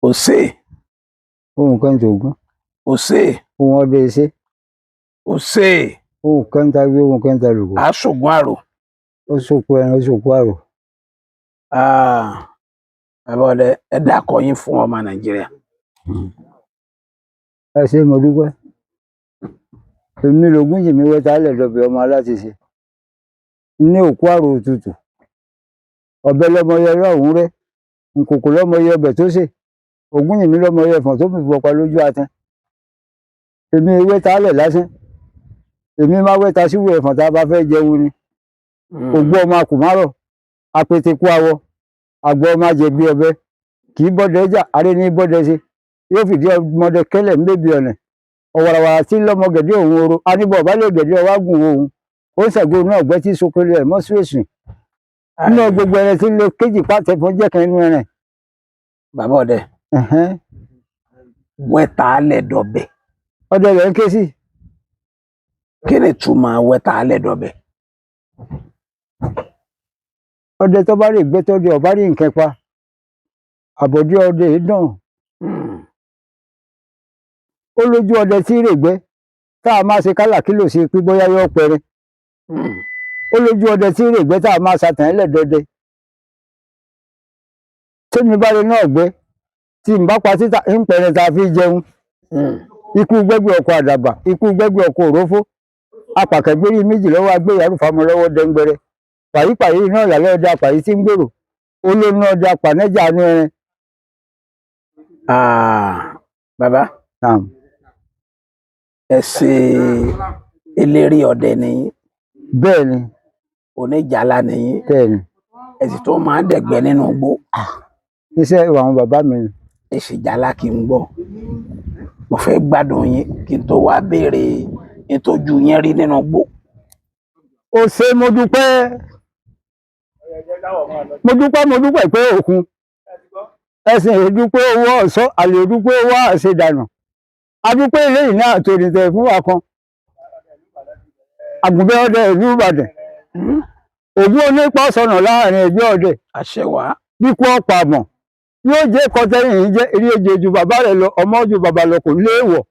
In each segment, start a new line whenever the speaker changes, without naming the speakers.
Òsè.
Ohun kan tògún.
Òsè.
Ohun ọdẹ iṣẹ.
Òsè.
Ohun kan ta gbé, ohun kan ta lùkù.
Aṣògùn àrò.
Ó sòkò ẹran, ó sòkò àrò.
Ah, bàbá ọdẹ, ẹ dákọ yín fún ọmọ Nàìjíríà.
Ẹ ṣé, mo dúpẹ́. Èmi lògùn jìmí wẹta lẹdọbẹ ọmọ aláṣẹṣe ní òkú àrò òtútù ọbẹ lọmọye lọhùnún rẹ, nkòkò lọmọye ọbẹ̀ tó sè, ògùn jìmí lọmọye ẹfọn tó fi fọpa lójú atán. Èmi wẹta lẹ lásán, èmi má wẹta síwò ẹfọn tá a bá fẹ́ jẹun ni. Ògbó ọmọ akùmárọ apẹtẹkù awọ àgbọ ọmọ ajẹgbẹ ọbẹ kì í bọdẹ jà, aré ní bọdẹ ṣe yóò fìdí ọmọdé kẹlẹ ń bèbí ọ̀nà ọ̀wàràwàrà tí lọ́mọ gẹ̀dẹ́ òun oro aníbọ̀ ọ̀bá lè gẹ̀dẹ́ ọwá gùn òun ó ń ṣàgó náà ọ̀gbẹ́ tí sokolo ẹ̀ mọ́sí èsùn nínú gbogbo ẹrẹ tí ń lo kéjì pàtẹ fún jẹ́kan inú ẹrẹ̀.
Bàbá ọdẹ, wẹta lẹdọbẹ.
Ọdẹ rẹ̀ ń ké sí.
Kí ni ìtumọ̀ wẹta lẹdọbẹ?
Ọdẹ tó bá rí gbé tó di ọba rí nǹkan pa àbọ̀dé ọdẹ yìí dùn. Ó lójú ọdẹ tí rè gbé tá a máa ṣe kálà kílò sí pé bóyá yóò pẹrẹ. Ó lójú ọdẹ tí rè gbé tá a máa ṣàtàn ẹlẹ́dọdẹ. Tẹ́mi bá rí náà gbé tí n bá pa títà ń pẹrẹ tá a fi jẹun. Ikú gbẹ́gbẹ́ ọkọ̀ àdàbà, ikú gbẹ́gbẹ́ ọkọ̀ òrófó, apàkẹ́gbérí méjì lọ́wọ́ agbéyàrú fámọ́ lọ́wọ́ dẹ́ngbẹrẹ pàyípàyí náà lálẹ́ ọdẹ apàyí tí ń gbèrò olóńgbò ọdẹ apànẹ́jà ní ẹrin.
Ah, bàbá, ẹ ṣe eléré ọdẹ nìyí?
Bẹ́ẹ̀ ni.
Oníjàlá nìyí?
Bẹ́ẹ̀ ni.
Ẹ sì tún máa ń dẹ̀gbẹ́ nínú igbó?
Iṣẹ́ àwọn bàbá mi ni.
Ẹ sì jàlá kí n gbọ́, mo fẹ́ gbádùn yín kí n tó wá béèrè ntójú yín rí nínú igbó.
Ó ṣe, mo dúpẹ́, mo dúpẹ́, mo dúpẹ́ pé òkun ẹ̀sìn ìdúpẹ́ owó ọ̀ṣọ́ àlè ìdúpẹ́ owó àṣedànù adúpẹ́ eléyìí náà tó ní tẹ̀ fún wa kan àgùnbẹ́ ọdẹ ìlú Ìbàdàn, ògún onípa sọnà láàrin ẹgbẹ́ ọdẹ.
Àṣẹwà.
Bíkú ọ̀pọ̀ àmọ̀ yóò jẹ́ kọtẹ́yìn yìí jẹ́ eré ejò ju bàbá rẹ̀ lọ, ọmọ ju bàbá lọ kò léèwọ̀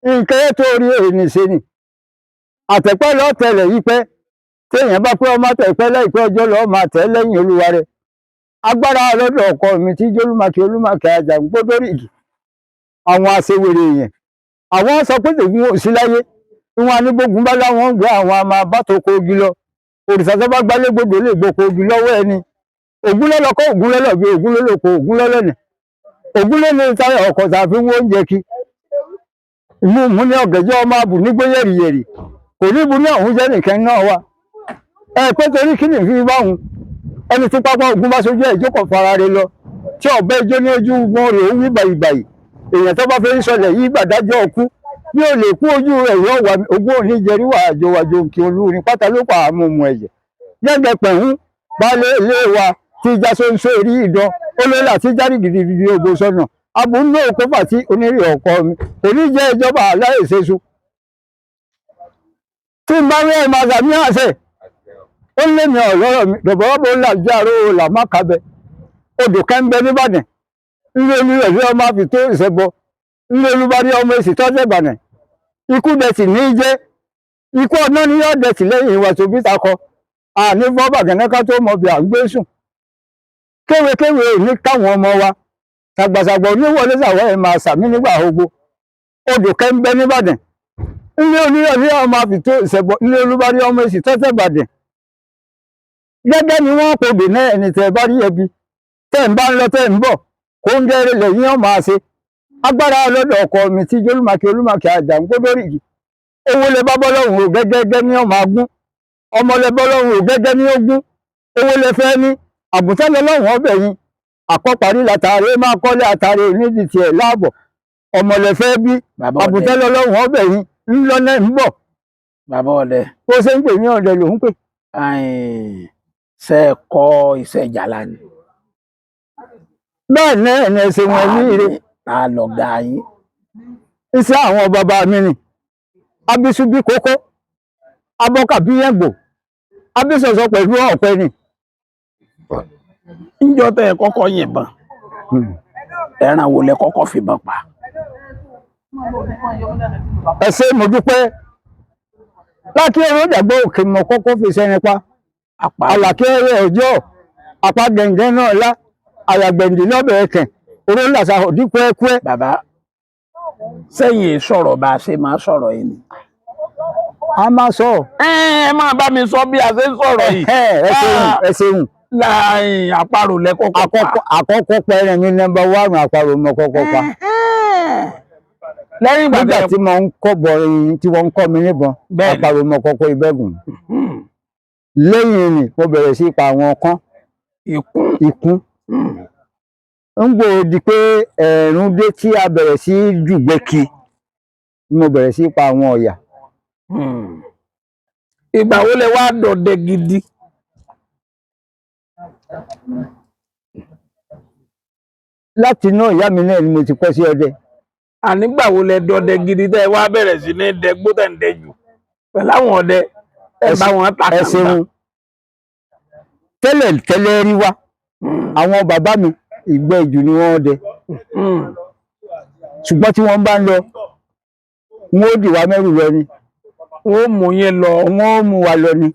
nǹkan tó rí èyí ṣe ni àtẹ̀pẹ́ lọ tẹ̀lẹ̀ yìí pẹ́ téèyàn bá pé ọmọ tẹ̀pẹ́ láìpẹ́ ọjọ́ lọ́ọ́ máa tẹ̀ lẹ́yìn olúwa rẹ̀. Agbára lọ́dọ̀ ọkọ mi tí jólúmàkì olúmàkì àjàǹgbódórìgì àwọn aṣewèrè èèyàn àwọn sọ pé tògún ò sí láyé ìwọn anígbógun bá láwọn ń gbé àwọn a máa bá toko ogi lọ. Òrìṣà tó bá gbálégbodò lè gboko ogi lọ́wọ́ ẹni. Ògún lọ́lọ́kọ́, ògún lọ́lọ́ bí ògún lólòkó, ògún lọ́lọ́nà, ògún lóní táyà ọkọ̀ tá a fi ń wó oúnjẹ kí ìmú mú ní ọ̀gẹ̀jọ́ ọmọ àbù nígbó yẹ̀rìyẹ̀rì kò ní bu ní ọ̀hún jẹ́ nìkan náà wà. Ẹ pé torí kí ni fi bá òun ẹni tí pápá ogun bá sojú ẹ̀ jókòó fara rẹ̀ lọ tí ọ̀bẹ ijó ní ojú wọn rè ó wí bàyìbàyì èèyàn tó bá fẹ́ ń sọlẹ̀ yí gbàdájọ́ ọkú bí ó lè kú ojú rẹ̀ yọ wà ogún òní jẹrí wà àjòwàjò kí olúrin pátá ló pa àmúmu ẹ̀jẹ̀ gẹ́gẹ́ pẹ̀hún baálé ilé wa tí já sóńsó eré ìdán olólà tí járí gidigidi ògbó sọnà abúlé òkú fàtí onírè ọkọ mi kò ní jẹ́ ìjọba aláìṣeṣu tí n bá rí ẹ̀ máa sàmì àṣẹ ó lé mi ọ̀lọ́rọ̀ mi dọ̀bọ̀rọ̀bọ̀ ńlá járó là má kábẹ́ odò kẹ́ńbẹ́ nìbàdàn ńlẹ́ olúrẹ̀ rí ọmọ àfi tó ìṣẹ́bọ ńlẹ́ olúbarí ọmọ èsì tọ́jẹ́ ìbàdàn ikú dẹ̀tì ní í jẹ́ ikú ọ̀nà ní yóò dẹ̀tì lẹ́yìn ìwà tó bí takọ àní fọ́ bàgẹ́nẹ́ká tó mọ bí à ń gbé sùn kéwékéwé ò ní káwọn ọmọ wa ṣàgbàṣàgbà oníwọlé sàwọ́ ẹ̀ máa sàmí nígbà gbogbo odò kẹ́ńbẹ́ nìbàdàn ńlẹ́ olúrẹ̀ rí ọmọ àfi tó ìṣẹ́bọ ńlẹ́ olúbarí ọmọ èsì tọ́jẹ́ ìbàdàn gẹ́gẹ́ ni wọ́n kò dè náà ẹni tẹ́ bá rí ẹbí tẹ́ ń bá ń lọ tẹ́ ń bọ̀ kó ń gẹ́rẹ́ lẹ́yìn ọ̀ máa ṣe agbára lọ́dọ̀ ọkọ mi tí jólúmàkì olúmàkì àjàǹgbódórì yìí owó lẹ bá bọ́lọ́hùn ò gẹ́gẹ́gẹ́ ní ọmọ agún ọmọ lẹ bọ́lọ́hùn ò gẹ́gẹ́ ní ogún owó lẹ fẹ́ ní àbùtẹ́lẹ̀ lọ́hùn ọbẹ̀ yín àkọ́parí látàrí máa kọ́lé àtàrí nídìí tiẹ̀ láàbọ̀ ọmọ lẹ fẹ́ bí àbùtẹ́lẹ̀ lọ́hùn ọbẹ̀ yín ńlọ náà ń bọ̀.
Bàbá ọdẹ.
Bó ṣe ń pè ní ọdẹ lòún pè.
Ṣe é kọ́ iṣẹ́ ìjàlá ni?
Bẹ́ẹ̀ náà ni ẹsẹ̀ wọn ní ire.
Ta lọ̀gá yín?
Iṣẹ́ àwọn bàbá mi ni abisu bí kókó abọ́kà bí yẹ̀gbò abisọ̀sọ̀ pẹ̀lú ọ̀pẹ ni.
Ńjọ́ tẹ́ ẹ kọ́kọ́ yìnbọn, Ẹran wo lẹ kọ́kọ́ fìbọn pa?
Ẹ ṣé, mo dúpẹ́. Láti ẹ̀rọ ìdàgbọ́ òkè mọ̀ kọ́kọ́ fi sẹ́ni pa.
Apá.
Àlàkẹ́ ẹ̀rọ ọjọ́ apá gẹ̀ǹgẹ̀ náà lá àyàgbẹ̀ǹdì lọ́bẹ̀ ẹ̀kẹ̀ oró làṣà òdí kúẹ́kúẹ́.
Bàbá, sẹ́yìn sọ̀rọ̀ bá a ṣe máa sọ̀rọ̀ yìí ni.
A máa sọ.
Ẹ ẹ máa bá mi sọ bí a ṣe ń sọ̀rọ̀ yìí.
Ẹ ẹ ṣeun, ẹ ṣeun.
Láàyè àparò lẹ kọ́kọ́ pa.
Àkọ́kọ́ pẹ̀rẹ̀ mi nọ́mbà wárùn, àparò mọ́ kọ́kọ́ pa.
Lẹ́yìn ìgbà
Nígbà
tẹ́
tí mo ń kọ́ bọ̀ ẹyin tí wọ́n ń kọ́ mi níbọn,
Bẹ́ẹ̀ni.
àparò mọ́ kọ́kọ́ ìbẹ́gùn. Lẹ́yìn ni mo bẹ̀rẹ̀ sí pa àwọn ọkán.
Ìkún.
Ikún. Ń gbòó di pé ẹ̀ẹ̀rùn dé tí a bẹ̀rẹ̀ sí jùgbẹ́ kí mo bẹ̀rẹ̀ sí pa àwọn ọ̀yà.
Ìgbà wo lẹ wá dọdẹ gidi?
Láti inú ìyá mi náà ni mo ti kọ́ sí ọdẹ.
Ànígbà wo lẹ dọdẹ gidi tẹ́ ẹ wá bẹ̀rẹ̀ sí ní dẹgbó tẹ̀ ń dẹjù pẹ̀lú àwọn ọdẹ ẹ bá wọn ta
Ẹ
kàńtà?
ṣeun. Tẹ́lẹ̀ tẹ́lẹ̀ rí wa, àwọn bàbá mi, ìgbẹ́ ìjù ni wọ́n dẹ, ṣùgbọ́n tí wọ́n bá ń lọ, wọ́n ó dì wá mẹ́rù lọ ni.
Wọ́n ó mú yín lọ.
Wọ́n ó mú wa lọ ni.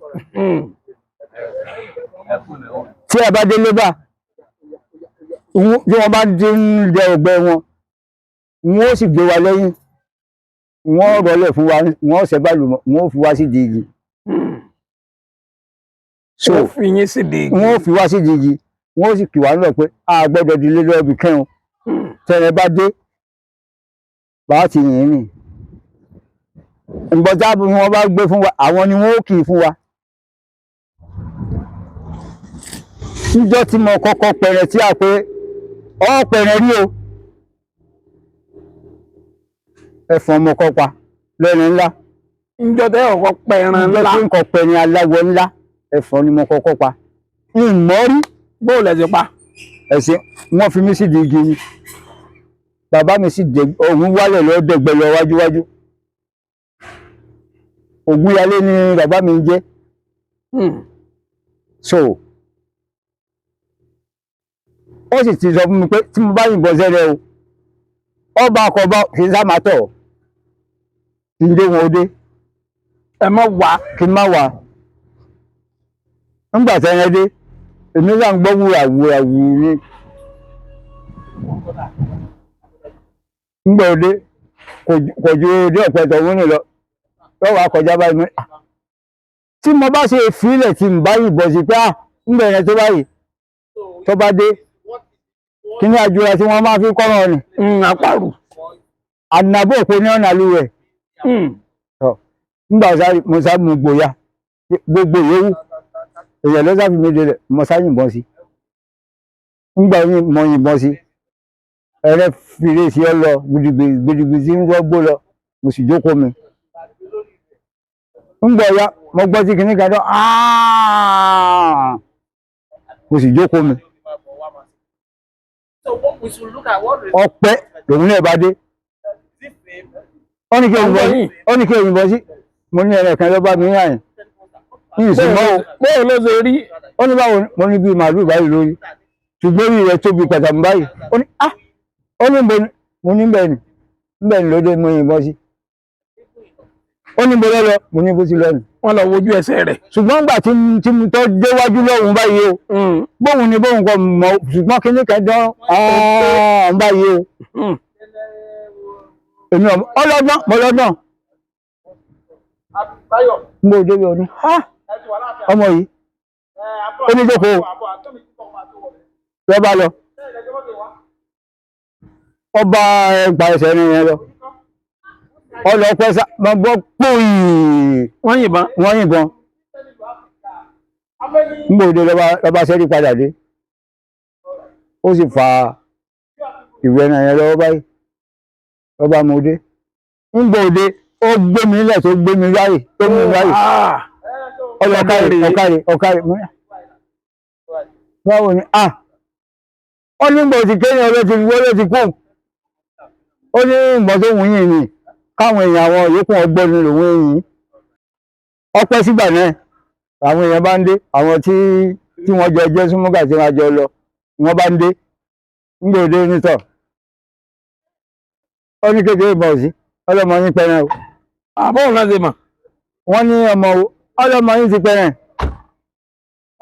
Tí a bá délé bá bí wọ́n bá dé ń dẹ ọgbẹ́ wọn, wọ́n ó sì gbé wa lẹ́yìn, wọ́n ó rọlẹ̀ fún wa, wọ́n ó ṣẹ́bàlùmọ̀, wọ́n ó fi wá sí di igi. So
wọ́n fi yín sí di igi.
Wọ́n ó fi wá sí di igi, wọ́n ó sì kì wá lọ pé a gbọ́dọ̀ dilé lọ́ọ̀bì kẹ́hìn tẹ̀rẹ̀ bá dé bá ti yìn ní ǹgbọ́n tá wọ́n bá gbé fún wa, àwọn ni wọ́n ó kì í fún wa. Níjọ́ tí mo kọ́kọ́ pẹ̀rẹ̀ tí a pé ọ́ pẹ̀rẹ̀ rí o, ẹ̀fọn mo kọ́ pa lẹ́nu ńlá.
Njọ́ tẹ́ ọkọ pẹran
Níjọ́
ńlá.
tí n kọ́ pẹ̀rẹ̀ aláwọ̀ ńlá, ẹ̀fọn ni mo kọ́kọ́ pa, ìmọ̀rí.
Bóòlù ẹ̀ ti pa?
Ẹ̀sìn wọ́n fi mí sí di igi ni. Bàbá mi sì dé, òun wálẹ̀ lọ dẹ̀gbẹ́ lọ wájúwájú. Ògúnyalé ni bàbá mi ń jẹ́. So ó sì ti sọ fún mi pé tí mo bá yìnbọn sẹ́rẹ̀ o, ọba akọba kì í sá máa tọ̀ kí n dé wọn ó dé.
Ẹ mọ̀ wá.
Kí n má wà. Nígbà tẹ́yẹ dé, èmi náà ń gbọ́ wúrà wúrà wúrú ní. Nígbà òde kò ju dé ọ̀pẹ tọ̀hún ní lọ lọ́wọ́ akọjá báyìí mo ní, "Ah, tí mo bá ṣe ìfilẹ̀ tí n bá yìnbọn sí pé ah, ńgbà yẹn tó báyìí tó bá dé, kí ní àjùra tí wọ́n máa fi kọ́rọ̀ ni?"
Àparò.
Ànàbò òpó ní ọ̀nà àlú rẹ̀. Nígbà sáré mo sá mo gbòya gbogbo yòówù èèyàn ló sá fi mi délẹ̀, mo sá yìnbọn sí. Nígbà yìí mo yìnbọn sí, ẹrẹ fìrè sí ọ lọ gidigidi gidigidi tí ń rọgbó lọ, mo sì jókòó mi. Nígbà ya mo gbọ́ tí kìíní kan dán "Aaaah!" Mo sì jókòó mi. Ọpẹ́ lòun náà bá dé, ó ní kí òyìnbọn sí, ó ní kí òyìnbọn sí. Mo ní ẹrẹ kan ló bá mi yàn ní ìsìnmọ́ o.
Bóòlù ló ṣe rí?
Ó ní báwo ni? Mo ní bíi màálù báyìí lórí, ṣùgbọ́n orí rẹ̀ tóbi pàtàkì báyìí. Ó ní ah, ó ní bo ni? Mo ní bẹ́ẹ̀ ni, bẹ́ẹ̀ ni lóde mo yìnbọn sí. Ó ní bo lọ́lọ́? Mo ní bó ti lọ nù.
Wọ́n lọ wojú ẹsẹ̀ rẹ̀.
Ṣùgbọ́n nígbà tí mo tọ́ déwájú lọ́hùn báyìí o, bóun ni bóun kọ mọ̀, ṣùgbọ́n kíní kan dán ọ̀hún báyìí o. Èmi ọmọ ọlọ́gbọ́n mo lọ́gbọ́n mo débi ọdún ha ọmọ yìí, ó ní jókòó lọ́ba lọ ọba ẹgbà ẹsẹ̀ ní yẹn lọ ọlọ́pẹ́ sá mo gbọ́ pòyì.
Wọ́n yìnbọn.
Wọ́n yìnbọn. Nígbà òde lọ́ba sẹ́rí padà dé, ó sì fa ìwé ẹran yẹn lọ́wọ́ báyìí lọ́ba mo dé. Nígbà òde ó gbé mi nílẹ̀ tó gbé mi ráyè tó mú mi ráyè. Ọlọ ọ̀kàrè ọ̀kàrè ọ̀kàrè. Mo ní, báwo ni? Ah, ó ní bò ti kéyàn ló ti wọlé ti kú. Ó ní ìgbọ́n tó wù yín ni káwọn èèyàn àwọn yòókù ọgbọ́n ni lòun yìí. Ọpẹ́ sígbà náà àwọn èèyàn bá ń dé, àwọn tí wọ́n jọ jẹ́ súnmọ́gà tí wọ́n jọ lọ, wọ́n bá ń dé. Nígbà òde nítọ̀ Ó ní kékeré bọ̀ sí ọlọ́mọ yín pẹran o.
Àbọ̀ náà ṣe mọ̀.
Wọ́n ní ọmọ o, ọlọ́mọ yín ti pẹran.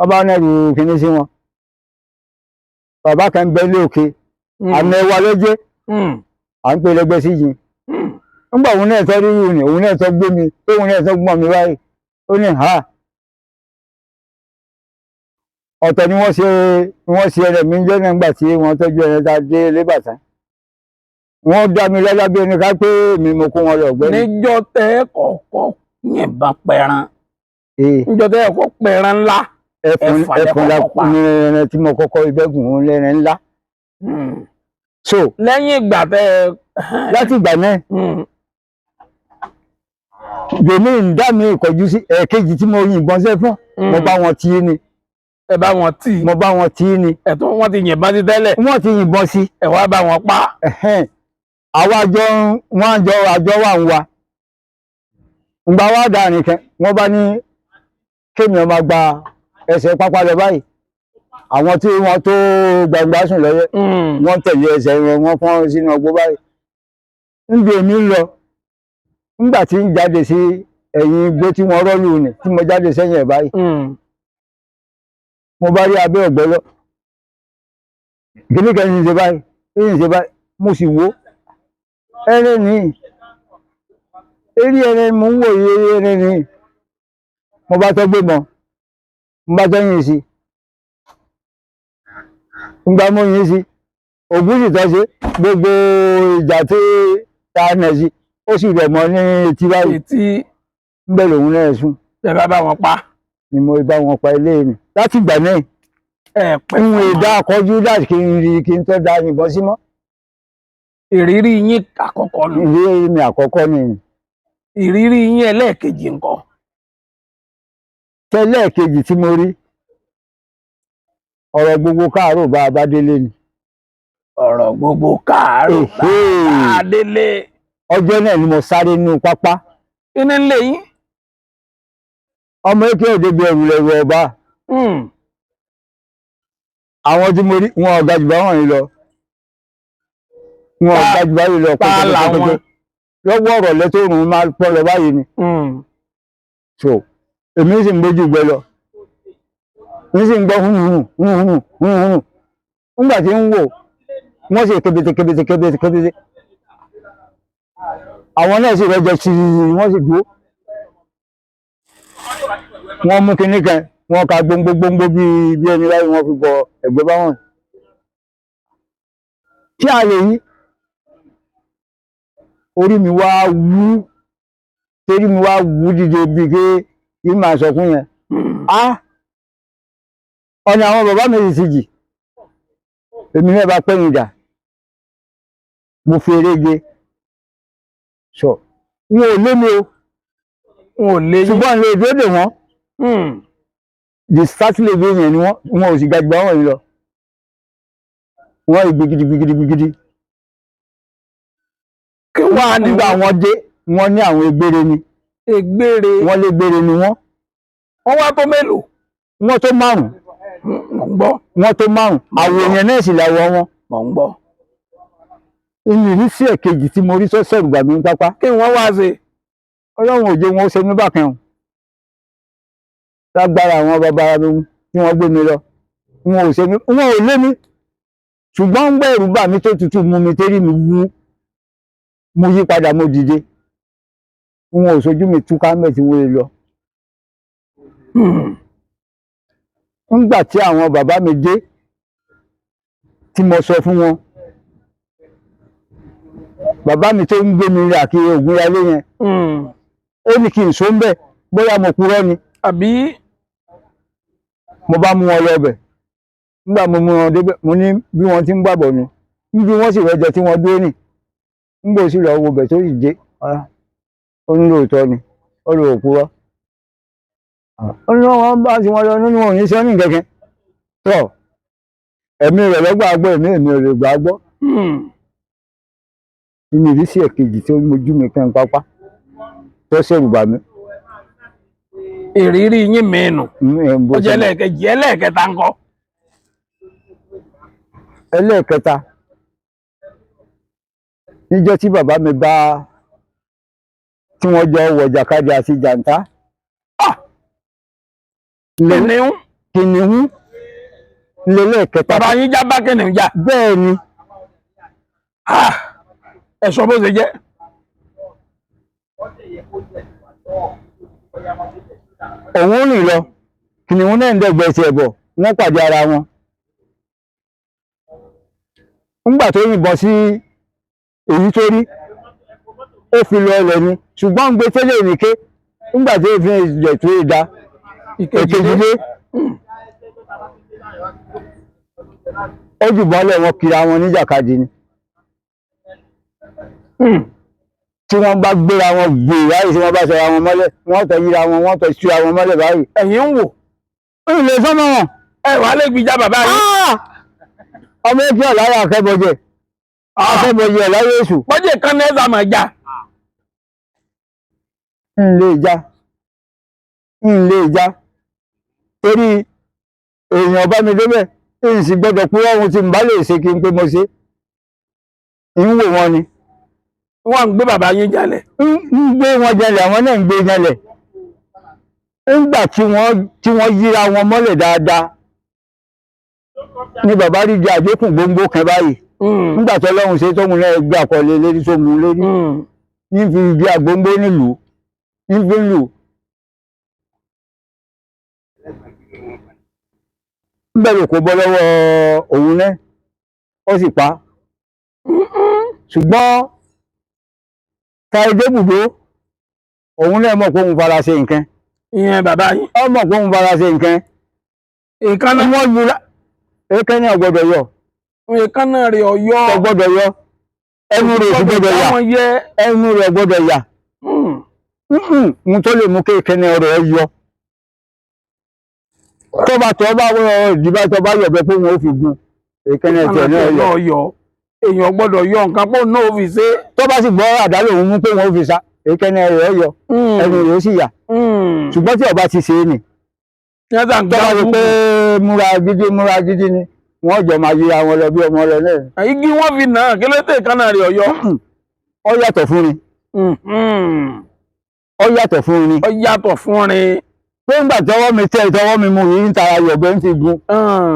Ọba náà rú kìíní sí wọn. Bàbá kan bẹ ní òkè, àmì ẹwà ló jẹ́, à ń pè lẹ́gbẹ́ sí yìí. Nígbà òun náà tọ́ rírù ni, òun náà tọ́ gbé mi, tóun náà tọ́ gbọ́n mi báyìí. Ó ní ha. Ọ̀tọ̀ ni wọ́n ṣe ẹrẹ̀ mi jẹ́ nígbà tí wọ́n tọ́jú ẹrẹ̀ tá a dé lébàtà. Wọ́n dá mi lọ́lá bí ẹni ká pé mi mo kó wọn lọ ọ̀gbẹ́ni.
Níjọ́ tẹ́ kọ́kọ́ yìnbọn pẹran,
Ee,
níjọ́ tẹ́ kọ́kọ́ pẹran ńlá.
ẹkùn
Ẹfà
ẹkùn la
lẹ́kọ̀ọ́ pa.
ní ẹran tí mo kọ́kọ́ ibẹ̀gùn òun lẹ́ran ńlá. So
Lẹ́yìn ìgbà tẹ́
láti ìgbà náà gbèmí ń dá mi ìkọjú sí ẹ̀ẹ̀kejì tí mo yìnbọn sẹ́fún, mo bá wọn tí ní.
Ẹ bá wọn tì.
Mo bá wọn tí ní.
Ẹ̀tún wọ́n ti yìnbọn sí tẹ́lẹ̀.
Wọ́n ti yìnbọn sí.
Ẹ wá bá wọn pa.
Ẹ̀hẹ́n. Àwa jọ ń wọ́n jọ àjọ wà ń wa. Ǹgbà wá dà nìkan, wọ́n bá ní kémi ọmọ gba ẹsẹ̀ pápá lọ báyìí. Àwọn tí wọ́n tó gbangba sùn lọ́yẹ́, wọ́n tẹ̀lé ẹsẹ̀ wọn, wọ́n fọ́n sínú ọgbó báyìí. Níbi èmi ń lọ, nígbà tí ń jáde sí ẹ̀yìn igbó tí wọ́n rọ́ọ̀lù ni, tí mo jáde sẹ́yìn ẹ̀ báyìí, mo bá rí abẹ́ ọ̀gbẹ́ lọ. Kìíní kan ní ṣe báyìí, ní ṣe báyìí, mo sì wò ó. Ẹrẹ́ ni, eré ẹrẹ́ mo ń wò yí, eré ẹrẹ́ ni. Mo bá tọ́ gbé mọ́, mo bá tọ́ yìn sí. Ǹgbà mo yìn sí, ògùn sì tọ́ sí, gbogbo ìjà tí ta nà sí, ó sì rẹ̀ mọ́ ní etí báyìí.
Etí.
Ńbẹ̀ lòun náà sùn.
Ẹ bá bá wọn pa.
Ni mo bá wọn pa ilé mi. Láti ìgbà náà,
Ẹ pẹ́
ń
fún
wò
wọn.
dá akọjú láti kí n rí kí n tó da yìnbọn sí mọ́.
Ìrírí yín àkọ́kọ́ nù.
Ìrírí mi àkọ́kọ́ ni.
Ìrírí yín ẹlẹ́ẹ̀kejì ńkọ́?
Tẹ́lẹ̀ kejì tí mo rí, ọ̀rọ̀ gbogbo káàárọ̀ bá a bá délé ni.
Ọ̀rọ̀ gbogbo káàárọ̀ bá
Èhè.
a délé.
Ọjọ́ náà ni mo sáré nínú pápá.
Kí ni ń lé yín?
Ọmọ eke òde bí ẹrù lẹrù ọba. Àwọn tí mo rí wọn ọ̀gá jù báwọn yìí lọ. Wọn ọ̀gá jù báyìí lọ
Ta làwọn?
pẹ́tẹ́pẹ́tẹ́. Lọ́wọ́ ọ̀rọ̀ lẹ́tọ̀ọ̀rùn máa pọ̀ lọ báyìí ni. So èmi sì ń gbójú gbẹ lọ. Èmi sì ń gbọ́ hùhùn hùhùn hùhùn. Nígbà tí ń wò, wọ́n sì kébété kébété kébété kébété. Àwọn náà sì rẹjọ sí i, wọ́n sì dúró. Wọ́n mú kinní kan, wọ́n ka gbóngbó gbóngbó bí bí ẹni láyé wọ́n fi bọ ẹ̀gbẹ́ báwọn. Kí a lè yí? Orí mi wá wú, torí mi wá wú dìde bíi pé yìí máa sọkún yẹn. Á! Ọ̀nà àwọn bàbá mi sì ti jì. Èmi náà bá pẹ́yìn dà. Mo fi eré ge. Sọ, wọn ò lé mi o,
N ò lé yín.
ṣùgbọ́n lè dúró dè wọ́n. The start level yẹn ni wọ́n, wọn ò sì ga jù báwọn yìí lọ. Wọ́n rí gbigidi gbigidi gbigidi.
Kí wàá ní
Nígbà wọ́n dé, wọ́n ní àwọn egbére ni.
Ègbére.
Wọ́n lé gbére ni wọ́n.
Wọ́n wá tó mélòó?
Wọ́n tó márùn-ún.
Mò ń gbọ́.
Wọ́n tó márùn-ún. Àwọ̀ èèyàn náà sì làwọ̀ wọn.
Mò ń gbọ́.
Inú ìrísí ẹ̀kejì tí mo rí tó sẹ̀rù bà mí ní pápá.
Kí wọ́n wá ṣe?
Ọlọ́run ò jẹ́ wọn ó ṣe mí bákan o. Lágbára àwọn bàbá mi tí wọ́n gbé mi lọ. Wọn ò ṣe mí, wọn ò lé mi. Ṣùgbọ́n ń gbẹ̀rù bà mí tó tutù mú mi térí mi wú. Mo yí padà mo dìde. Wọn ò sojú mi túká mẹ́ tí wọ́n lè lọ. Ńgbà tí àwọn bàbá mi dé, tí mo sọ fún wọn. Bàbá mi tó ń gbé mi rà kiri Ògúnyalé yẹn, ó ní kí n so ń bẹ̀ bóyá mo purọ́ ni.
Àbí
Mo bá mú wọn lọ bẹ̀. Nígbà mo mú wọn débẹ̀, mo ní bí wọ́n ti ń gbàbọ̀ ni. Níbi wọ́n sì rẹjọ tí wọ́n dúró nì. Nígbà ó sì lọ wo bẹ̀ tó sì dé, ó ní lóòótọ́ ni, ó lò ó purọ́. Ó ní wọ́n bá ti wọn lọ nínú òní sẹ́ni kẹ̀kẹ́. Tọ́ ẹ̀mí rẹ̀ lọ́gbà gbọ́, ẹ̀mí èmi ò lè gbà gbọ́. Nínú ìrísí ẹ̀kejì tí ó mojú mi kan pápá tó ṣẹ̀rù bà mí.
Ìrírí yín mìíràn.
Bó
Ó
ṣe
jẹ́
mọ̀.
ẹlẹ́ẹ̀kejì. Ẹlẹ́ẹ̀kẹta ńkọ́?
Ẹlẹ́ẹ̀kẹta, Níjọ́ tí bàbá mi bá tí wọ́n jọ wọ̀ jàkadì àti jàǹtá.
Ah! Kìnìún.
Kìnìún lélẹ́ẹ̀kẹta.
Bàbá yín já bá kìnìún jà.
Bẹ́ẹ̀ ni.
Ah! Ẹ sọ bó ṣe jẹ́.
Òun rìn lọ, kìnìún náà ń dẹ̀gbẹ́ tiẹ̀ bọ̀, wọ́n pàdé ara wọn. Ńgbà tó yìnbọn sí èyí tó rí, ó fi lọ ọlẹ̀ ni, ṣùgbọ́n ń gbé tẹ́lẹ̀ nìké. Ńgbà tó fi ilẹ̀ tó da èkejì dé, ó jùbọ́lẹ̀, wọn kiri àwọn oníjàkadì ni. Tí wọ́n bá gbéra wọn gbè báyìí, tí wọ́n bá sọra wọn mọ́lẹ̀, wọ́n tọ́ yíra wọn, wọ́n tọ́ síra wọn mọ́lẹ̀ báyìí.
Ẹ̀yin ń wò.
Ń lè sọ́mọ́ wọn.
Ẹ wàá lè gbìjà bàbá yín.
Ọmọ ẹgbẹ́ ọ̀láyà akẹ́bọ̀jẹ, akẹ́bọ̀jẹ ọ̀láyà èṣù.
Bọ́jẹ̀ kan ní ẹ̀sà máa jà.
Ń lè já, ń lè já, torí èèyàn bá mi débẹ̀, ń sì gbọ́dọ̀ pé ohun tí n bá lè ṣe kí n pé mo ṣe ń wò wọn ni.
Wọ́n ń gbé bàbá yín jalẹ̀.
Ń gbé wọn jalè, àwọn náà ń gbé jalè. Ńgbà tí wọ́n yíra wọn mọ́lẹ̀ dáadáa ni bàbá rí di àjókùn gbòǹgbò kan báyìí. Nígbà tó lọ́hùn ṣe tóun náà gbé àkọlé lérí tó mú lérí ní fi igi àgbóngbó nílùú ní fi ń lù. Ń bẹ̀rù kó bọ́ lọ́wọ́ òun náà, ó sì pa á. Ṣùgbọ́n táyé bùdó, òun náà mọ̀ pé òun fara ṣe nǹkan.
Ìyẹn bàbá yín.
Ó mọ̀ pé òun fara ṣe nǹkan.
Èékánná.
Wọ́n yura èékánná ò gbọ́dọ̀ yọ.
Èékánná rẹ̀ ọ̀yọ́.
Kò gbọ́dọ̀ yọ, ẹnu rẹ̀ ò sì gbọ́dọ̀ yà.
Wọ́n yẹ.
Ẹnu rẹ̀ gbọ́dọ̀ yà. Mo tó lè mú kéèkéne rẹ̀ yọ, tó bá tọ́ bá wọ ìdíbà tó bá yọ̀bẹ pé wọn ò fi gun èékánná tiẹ̀ náà yọ.
Náà yọ. Èèyàn gbọ́dọ̀ yọ nǹkan pọ̀ náà ó fi ṣe.
Tó bá sì gbọ́ àdá lòun mú pé wọn ò fi sa, èékánná rẹ̀ yọ, ẹnu rẹ̀ ó sì yà. Ṣùgbọ́n tí ọba ti ṣe é nì,
Yẹ́n
tó bá rí pé múra gidi múra gidi ni, wọ́n jọ máa yíra wọn lọ bí ọmọ lọ náà.
Igi wọ́n fi nà án, kí ló dé èékánná rẹ̀ ọ̀yọ́?
Ó yàtọ̀ fún ni, ó yàtọ̀ fún ni.
Ó yàtọ̀ fún ni.
Pé ńgbà tọwọ́ mi tẹ́ tọwọ́ mi mú yìí ń tara yọ̀bẹ ń fi gun,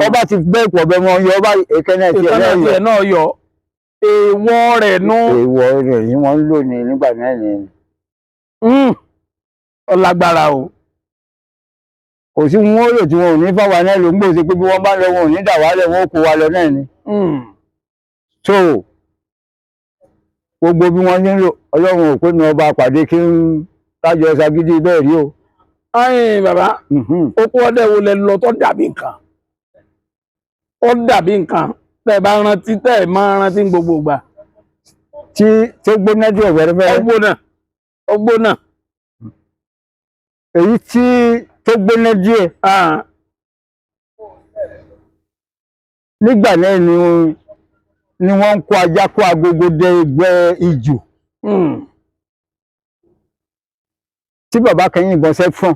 ọba ti gbé ìpọ̀ bẹ mọ́ yọ ọba, èékánná tiẹ̀
Èékánná
náà yọ.
tiẹ̀ náà yọ. Èèwọ̀ rẹ̀ nú.
Èèwọ̀ rẹ̀ yìí wọ́n ń lò ní nígbà náà ni.
Ó lágbára o.
Kò sí wọn ó lò tí wọn ò ní fáwa náà ló ń gbòòsè pé bí wọ́n bá lọ, wọn ò ní dà wálẹ̀, wọn ó kó wa lọ náà ni. So gbogbo bí wọ́n ní lò, Ọlọ́run ò pé mi ọba pàdé kí n kájọ ṣagídí bẹ́ẹ̀ rí o.
Ayin bàbá, oko ọdẹ wo lẹ lọ tó dàbí nǹkan? Ó dàbí nǹkan tẹ́ ẹ bá rántí, tẹ́ ẹ máa rántí ní gbogbo ìgbà.
Tí tó gbóná díẹ̀
Ó
fẹ́rẹ́fẹ́rẹ́.
gbóná. Ó gbóná.
Èyí tí tó gbóná díẹ̀ nígbà náà ni wọ́n ń kó ajá kó agogo dé ẹgbẹ́ ijù tí bàbá kan yìnbọn sẹ́fọ̀n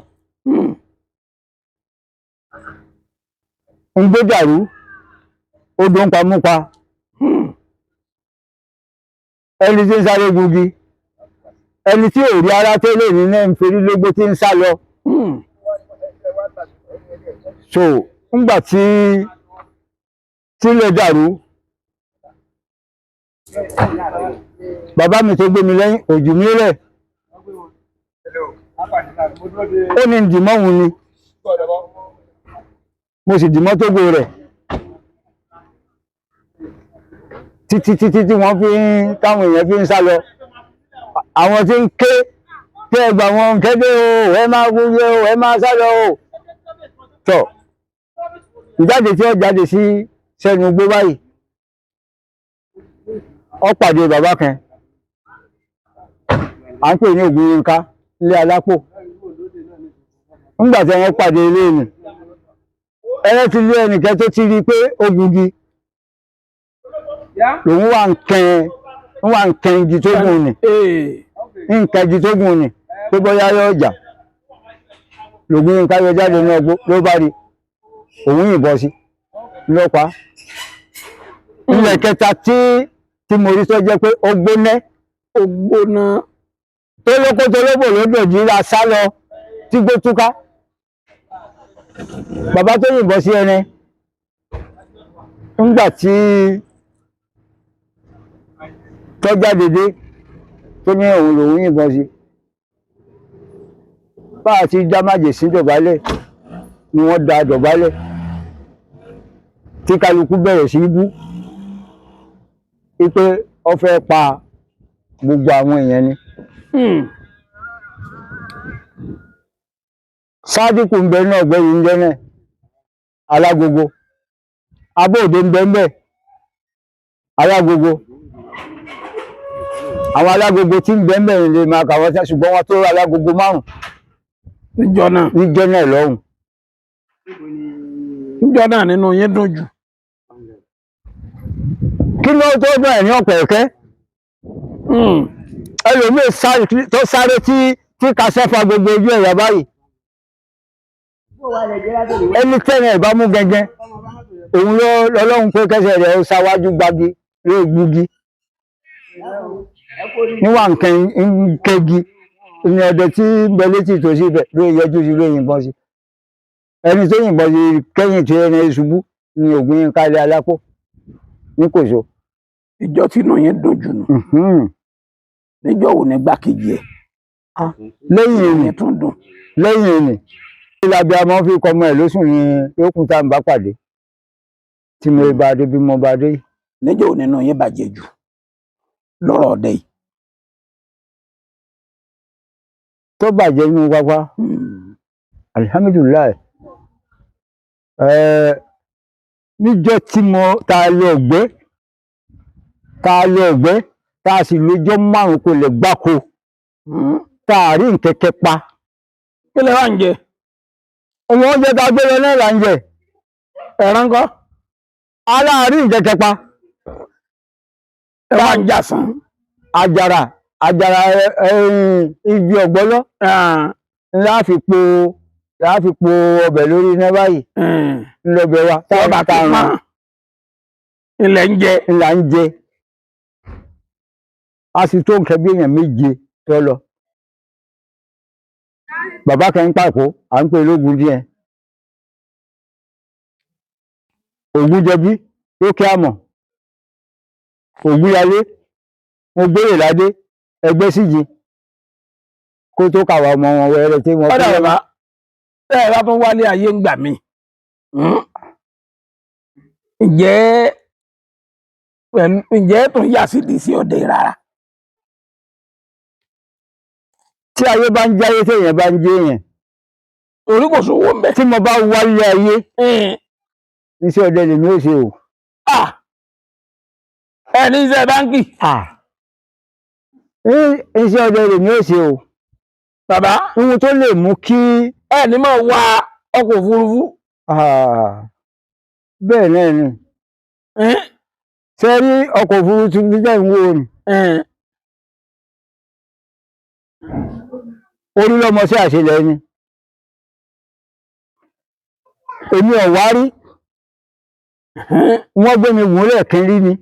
ń gbé dàrú, ó dún pamúpa. Ẹni tí ń sáré gungi, ẹni tí ò rí ara tẹ́lẹ̀ ní náà ń ferí lógbó tí ń sá lọ. So ńgbà tí tílẹ̀ dàrú, bàbá mi tó gbé mi lẹ́yìn òjò mi lẹ̀, ó ní dìmọ́ òun ni, mo sì dìmọ́ tógo rẹ̀ títí títí tí wọ́n fi ń táwọn èèyàn fi ń sá lọ. Àwọn tí ń ké tẹ́ ẹ gbà wọn kéde o, ẹ máa wúyẹ o, ẹ máa sá lọ o. Tọ̀ ìjáde tí ó jáde sí sẹ́nu gbó báyìí, ó pàdé bàbá kan à ń pè ní Ògúnyínká ilé alápò. Ńgbà tí wọ́n pàdé ilé nì, ẹrẹ́ ti lé ẹnìkan tó ti rí i pé ó gungi lòun wà ń kẹ ń wà ń kẹ igi tó gùn ni, ń kẹ igi tó gùn ni pé bóyá yóò jà. Lògúnyínká yọ jáde ní ọgbó ló bá rí òun yìnbọn sí lọ́pàá. Ilẹ̀ kẹta tí Tí mo rí tó jẹ́ pé ó gbóná,
Ó gbóná.
Tó lóko tó lóbò ló dòjì ra sá lọ tí gbó túká. Bàbá tó yìnbọn sí ẹni ńgbà tí tó jáde dé, tó ní òun lòun yìnbọn sí, bá a ti dá májèsín dọ̀bálẹ̀ ni wọ́n da dọ̀bálẹ̀, tí kálukú bẹ̀rẹ̀ sí í bú wípé ó fẹ́ pa gbogbo àwọn èèyàn ni. Sádìkù ń bẹ ní ọ̀gbẹ́ni ń jẹ́ náà, alágogo abóòde ń bẹ ń bẹ, alágogo, àwọn alágogo tí ń bẹ ń bẹ lè máa kà wọ́n, ṣùgbọ́n wọ́n tó alágogo 5
Níjọ́ náà.
Níjọ́ náà lọ́hùn.
Níjọ́ náà nínú yín dùn jù.
Kí ló tó bẹ̀rẹ̀ ní ọ̀pẹ̀ ẹ̀kẹ́? Ẹlòmíì tó sáré tí kasẹ́fà gbogbo ojú ẹ̀yà báyìí, ẹni tẹ́lẹ̀ ẹ̀ bá mú gẹ́gẹ́ òun ló lọ́lọ́run pé kẹsẹ̀ rẹ̀ ó sáwájú gbági ló gbúgi níwà nǹkan kẹgi ní ọdẹ tí ń bẹ létí ìtòsí ibẹ̀ ló yọjú sí, ló yìnbọn sí ẹni tó yìnbọn sí kẹ́yìn tí ẹni ṣubú ní ògùn yín kálẹ̀ alápò ní kòso.
Ìjọ tí inú yín dùn jù nù. Níjọ́ wo ní gbákejì ẹ̀?
Lẹ́yìn
Inú
èyí
yín tún dùn.
Lẹ́yìn èyí lábẹ́ amọ́ fi kọmọ ẹ̀ lóṣù ní lókun tá à ń bá pàdé tí mo bá dé bí mo bá dé.
Níjọ́ wo nínú yín bàjẹ́ jù lọ́rọ̀ ọdẹ yìí?
Tó bàjẹ́ nínú pápá, alihamudulilayi, níjọ́ tí mo ta lọ ọ̀gbẹ́, tá a sì lọ́jọ́ 5 kò lè gbáko, tá a rí nkẹ̀kẹ́ pa.
Kí lẹ wá ń jẹ?
Ọmọ oúnjẹ tá a gbé lọ náà là ń jẹ.
Ẹran ńkọ́?
Aláàárí nkẹ̀kẹ́ pa.
Ẹ wá ń jà sàn.
Àjàrà, àjàrà, igi ọ̀gbọ́lọ́ ńlá fi po ọbẹ̀ lórí iná báyìí ńlọbẹ̀ wa
Wọ́n bá
tá
tó
a
pọ́n.
rán.
Ilẹ̀ ń jẹ.
Ńlá ń jẹ, a sì tó nǹkan bí èèyàn 7 tó lọ. Bàbá kan ń pàkó, à ń pè lógun díẹ̀, Ògúnjọbí lókè àmọ̀, Ògúnyalé, mo gbére ládé ẹgbẹ́ síji kó tó kàwá ọmọ wọn wẹrẹ tí wọn
Ọ̀dà
kú.
bàbá, tẹ́ ẹ bá tún wálé ayé ń gbà mí. Ǹjẹ́ ǹjẹ́ tún yà sí di sí ọdẹ rárá?
Tí ayé bá ń jáyé, téèyàn bá ń jẹ èèyàn,
Torí kò sówó ń bẹ̀.
Tí mo bá wálé ayé, iṣẹ́ ọdẹ lèmi ó ṣe o.
Ẹ ní iṣẹ́ báńkì.
Iṣẹ́ ọdẹ lèmi ó ṣe o.
Bàbá.
Ohun tó lè mú kí
Ẹ ní máa wa ọkọ̀ òfurufú.
Bẹ́ẹ̀ náà ni. Ṣe rí ọkọ̀ òfurufú tẹ́ ń wò ni, orí lọ́mọ sí àṣelẹ̀ ni èmi ò wá rí. Wọ́n gbé mi gúnlẹ̀ kí n rí ni.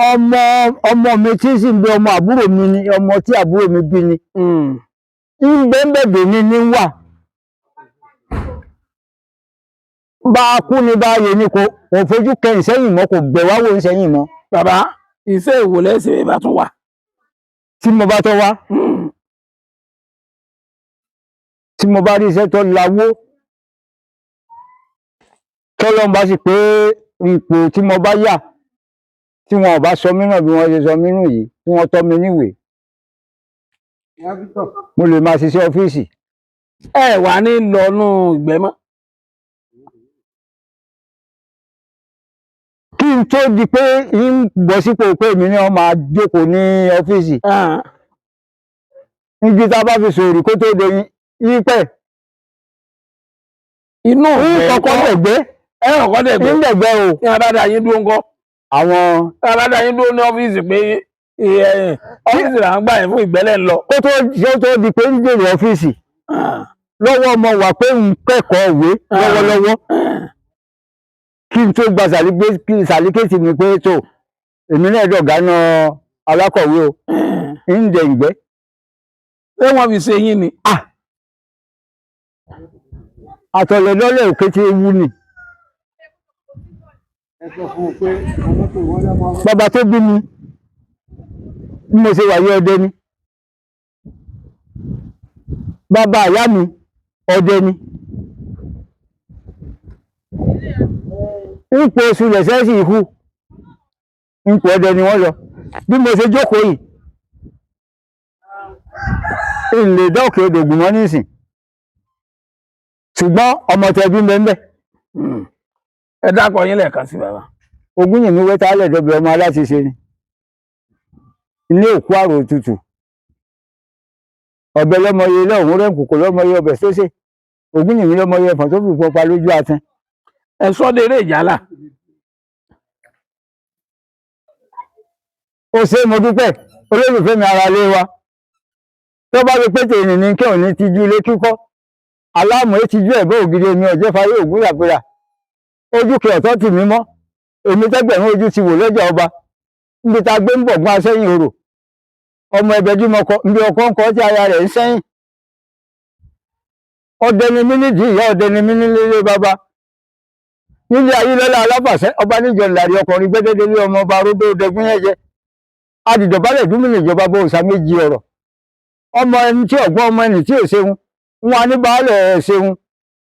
Ọmọ ọmọ mi tí sì ń bẹ, ọmọ àbúrò mi ni, ọmọ tí àbúrò mi bí ni, ń bẹ ń bẹ̀bẹ̀ ní ní wà bá a kú ni bá a yẹ ni, kò fojú kẹyìn sẹ́yìn mọ́, kò bẹ̀ wá wò ń sẹ́yìn mọ́.
Bàbá, iṣẹ́ ìwò lẹ́sẹ̀ bá tún wà?
Tí mo bá tọ́ wá, tí mo bá rí iṣẹ́ tó lawó, tọ́lọ́run bá sì pé ipò tí mo bá yà, tí wọn ò bá sọ mí náà bí wọ́n ṣe sọ mí nù yìí, tí wọ́n tọ́ mi níwèé, mo lè máa ṣiṣẹ́ ọ́fíìsì.
Ẹ wà ní lọ́nù ìgbẹ́ mọ́.
Kí n tó di pé ń bọ́ sípò pé èmi ni wọ́n máa jókòó ní ọ́fíìsì, níbi tá a bá fi sòrì kó tó de yípẹ̀,
Inú
ń
ìgbẹ́
kọ́kọ́
ńkọ́?
dẹ̀gbẹ́.
Ẹ kọ́kọ́ dẹ̀gbẹ́.
Ń dẹ̀gbẹ́ o.
Ní abádá yín dúró ńkọ́?
Àwọn
Ní abádá yín dúró ní ọ́fíìsì pé ọ́fíìsì là ń gbà yín fún ìgbẹ́lẹ̀ ń lọ.
Kó tó di pé ń dèrò ọ́fíìsì, lọ́wọ́ mo wà pé ń kẹ́kọ̀ọ́ ìwé lọ́wọ́lọ́wọ́. Kí n tó gba sàlíkéètì mi pé tó èmi náà dọ̀gá náà alákọ̀wé o, ń dẹ̀ ìgbẹ́.
Ṣé wọ́n fi ṣe yín ni?
Àtọ̀lẹ̀dọ́lẹ̀ òkè tí ewu ni. Bàbá tó bí mi bí mo ṣe wà yí, ọdẹ ni. Bàbá àyá mi, ọdẹ ni. Ipò oṣù lẹ̀sẹ̀ sì hu, ipò ọdẹ ni wọ́n lọ. Bí mo ṣe jókòó yìí, n lè dá òkè odò gùn mọ́ nísìn, ṣùgbọ́n ọmọ tẹbí ń bẹ ń bẹ.
Ẹ dákọ̀ yín lẹ́ẹ̀kan sí, bàbá.
Ogún yìí mi wẹ́ta lẹ́dọ̀bẹ̀, ọmọ aláṣiṣe ni, ilé òkú àrò òtútù, ọbẹ̀ lọ́mọye lọ́hùn rẹ̀, kòkò lọ́mọye ọbẹ̀ sósè, ogún yìí mi lọ́mọye ẹ̀fọ̀n tó fi pọpa lójú àtẹ.
Ẹ sọ de eré ìjálá.
Ó ṣe é, mo dúpẹ́, olólùfẹ́ mi, ara lé wa tó bá rí pé tèmi ní kí òní ti ju ilé kíkọ́ aláàmú etí ju ẹ̀bẹ́ ògiri, omi ọ̀jẹ́ fayé ògùn yàgbéra ojú kẹ ọ̀tọ́ tì mí mọ́. Èmi tẹ́gbẹ̀rún ojú ti wò lọ́jà ọba níbi tá a gbé ń bọ̀ gbọ́n asẹ́yìn orò ọmọ ẹbẹ̀ dímọkọ níbi ọkọ ń kọ́ tí aya rẹ̀ ń sẹ́yìn. Ọdẹ ni mí nídìí ìyá, ọdẹ ni mí nílé bàbá, nílé ayé lọ́lá aláfàṣẹ ọba níjọ ńlárí ọkùnrin gbẹ́dẹ́dẹ́lé ọmọ ọba arógbó dẹgún yẹn jẹ adìdọ̀bálẹ̀ dúmìnì ìjọba bó òòṣà méjì ọ̀rọ̀ ọmọ ẹni tí ọ̀gbọ́n, ọmọ ẹni tí ò ṣeun wọn á ní baálẹ̀ ẹ̀ ṣeun,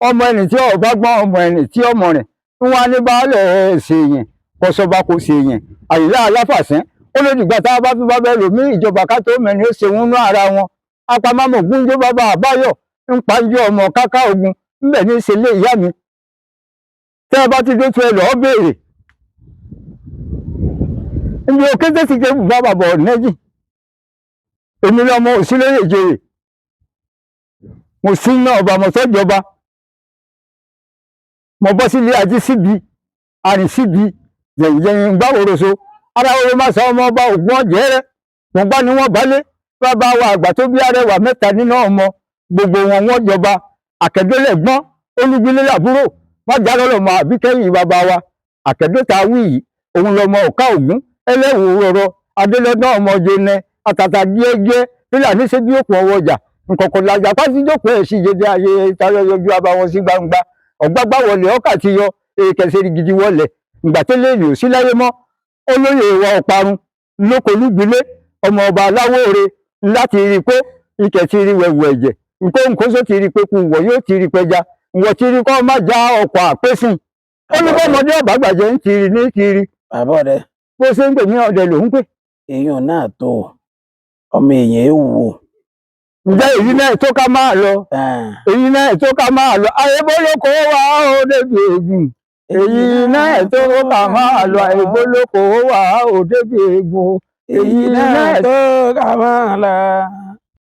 ọmọ ẹni tí ọba gbọ́n, ọmọ ẹni tí ọmọ rẹ̀ wọn á ní baálẹ̀ ẹ̀ ṣèyàn kọsọba kò ṣèyàn. Àyílá aláfàṣẹ ó ló dìgbà tá a bá fi bá bẹ́ẹ̀ lòmí ìjọba ká tó mẹ́ni ó ṣeun nú ara wọn. Apamọ́mọ́ gúnjó bàbá àbáyọ̀ ń pàjọ ọmọ káká ogun ńbẹ̀ ní í ṣe lé ìyá mi. Tẹ́ ẹ bá ti dé tó ẹ lọ́ọ́ béèrè níbi òkété ti ké bùbá bàbá ọ̀nẹ́jì. Èmi lọmọ òsínlóye ìjòyè, mo sí náà ọba, mo tọ́jọba, mo bọ́ sílé ajé síbi àrìn síbi jẹ̀yìnjẹ̀yìn gbáwòroso ara oró má sọ ọmọ ọba ògùn ọ̀jẹ̀rẹ̀ mo gbá ni wọ́n balẹ̀. Bàbá wa àgbà tó bí arẹwà mẹ́ta nínú ọmọ, gbogbo wọn wọ́n jọba. Àkẹ́dọ́lẹ̀gbọ́n olúgbìnlẹ̀ làbúrò wọ́n já lọ́lọ́mọ àbíkẹ́yìn bàbá wa àkẹ́dọ́ta wí yìí, òun lọmọ ọ̀ká ògún ẹlẹ́wù rọrọ adélọ́dún ọmọ jẹnẹ àtàtà gíẹ́gíẹ́ fúlàní ṣe bí òkú ọwọ́ ọjà nkọ̀kọ̀ làjà pásíjókòó ẹ̀ sì jẹjẹ ayé tayọ yọjú abáwọn sí gbangba ọ̀gbágbá wọlé ọkà ti yọ èkẹsẹ̀ gidi wọlé ìgbà tó lè lò sí láyé mọ́. Olóyè wa ọ̀parun lókolúgbilé ọmọ ọba aláwòore láti rí i pé ikẹ̀ ti rí wẹ̀wù ẹ̀jẹ̀ nǹkó nǹkóso ti rí i pé kú wọ̀ yóò ti rí pẹja wọ̀ ti rí kọ́ má já ọkọ̀ àpésìn olùkọ́mọdé ọ̀bàgbàjẹ́ ń tiri ní tiri.
Bàbá ọdẹ.
Bó ṣe ń pè ní ọdẹ ló ń pè.
Èèyàn náà tó ọmọ èèyàn èèwò.
Ǹjẹ́ èyí náà tó ká máa lọ, èyí náà tó ká máa lọ, àyèbólókò wà ó débi ègùn, èyí náà tó ká máa lọ, àyèbólókò wà ó débi ègùn, èyí náà
tó ká máa lọ.